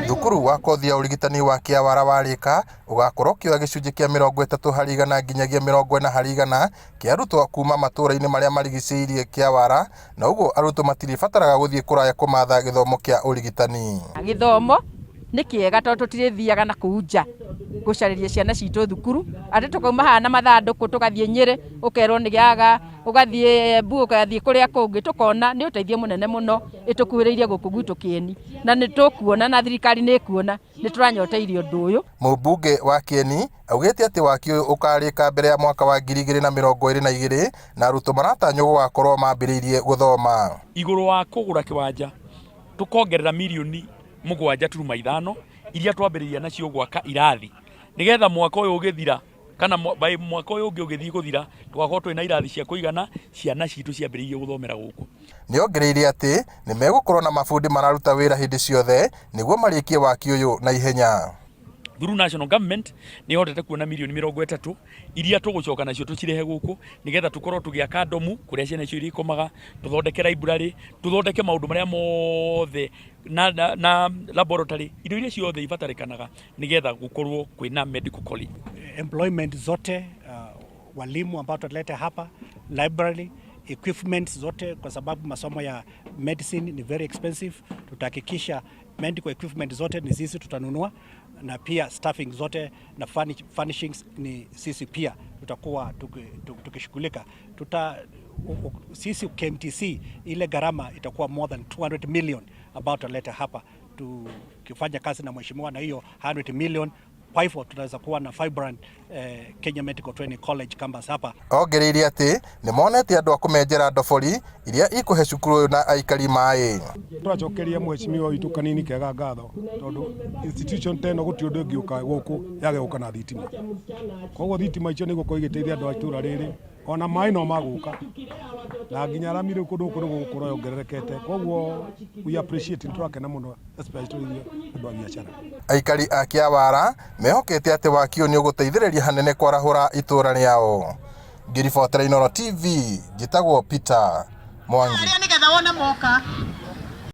Thukuru wa kothi ya ũrigitani wa Kĩawara warĩka ũgakorwo ũkĩoya gĩcunjĩ kĩa 30% nginyagia 40% kĩa arutwo kuma matũũra-inĩ marĩa marigicĩirie Kĩawara, na ũguo arutwo matirĩbataraga gũthiĩ kũraya kũmatha gĩthomo kĩa ũrigitani. Gĩthomo nĩ kĩega tondũ tũtirĩthiaga na kũu nja gũcarĩria ciana citũ thukuru, atĩ tũkauma haha na mathandũkũ tũgathiĩ Nyĩrĩ ũkerwo nĩ gĩaga, ũgathiĩ Embu, ũgathiĩ kũrĩa kũngĩ, tũkona nĩ ũteithio mũnene mũno ĩtũkuhĩrĩirie gũkũ gwitũ Kĩeni, na nĩ tũkuona na thirikari nĩ ĩkuona nĩ tũranyoteire ũndũ ũyũ. Mũmbunge wa Kĩeni augĩte atĩ waki ũyũ ũkarĩka mbere ya mwaka wa 2022 na arutwo maratanywo gũgakorwo mambĩrĩirie gũthoma. Igũrũ wa kũgũra kĩwanja tũkongerera mirioni 7.5 iria twambĩrĩria nacio gwaka irathi, nĩgetha mwaka ũyũ ũgĩthira kana by mwaka ũyũ ũngĩ ũgĩthiĩ gũthira, tũgakorwo twĩna irathi cia kũigana, ciana citũ ciambĩrĩirie gũthomera gũkũ. Nĩongereire atĩ nĩ megũkorwo na mabundi mararuta wĩra hĩndĩ ciothe nĩguo marĩkie waki ũyũ na ihenya. Through national government nĩ hotete kuona mirioni 30 iria tũgũcoka nacio tũcirehe gũkũ, nĩgetha tũkorwo tũgĩaka dorm kũrĩa ciana icio irĩkomaga, tũthondeke library, tũthondeke maũndũ marĩa mothe na laboratory, indo iria ciothe ibatarĩkanaga nĩgetha gũkorwo kwĩna medical college. Employment zote, walimu ambao tutaleta hapa, library, equipment zote, kwa sababu masomo ya medicine ni very expensive. Tutahakikisha medical equipment zote ni sisi tutanunua, na pia staffing zote na furnishings ni sisi pia tutakuwa tukishughulika. Sisi KMTC ile gharama itakuwa more than 200 million ambao tutaleta hapa tukifanya kazi na mheshimiwa, na hiyo 100 million kwa hivyo tunaweza kuwa na vibrant Kenya Medical Training College campus hapa. Ongereire atĩ nĩ monete andũ a kũmenjera ndobori iria ikũhe cukuru ũyũ na aikari maĩ. Tũracokeria mheshimiwa witũ Kanini Kega ngatho, tondũ institution ta ĩno gũtirĩ ũndũ ĩngĩũka gũkũ yage gũka na thitima. Koguo thitima icio nĩ igũkorwo igĩteithia andũ a itũũra rĩrĩ, ona maĩ no magũka, na nginya rami rĩu kũndũ gũkũ nĩ gũgũkorwo yongererekete. Koguo we appreciate, nĩ tũrakena mũno, especially ithuĩ andũ a biacara. Aikari a Kĩawara mehokete atĩ waki ũyũ nĩ ũgũteithĩrĩria hanene kwarahũra itũũra rĩao. Ngĩribotera Inooro TV, njĩtagwo Peter Mwangi. Arĩa nĩgetha wone moka.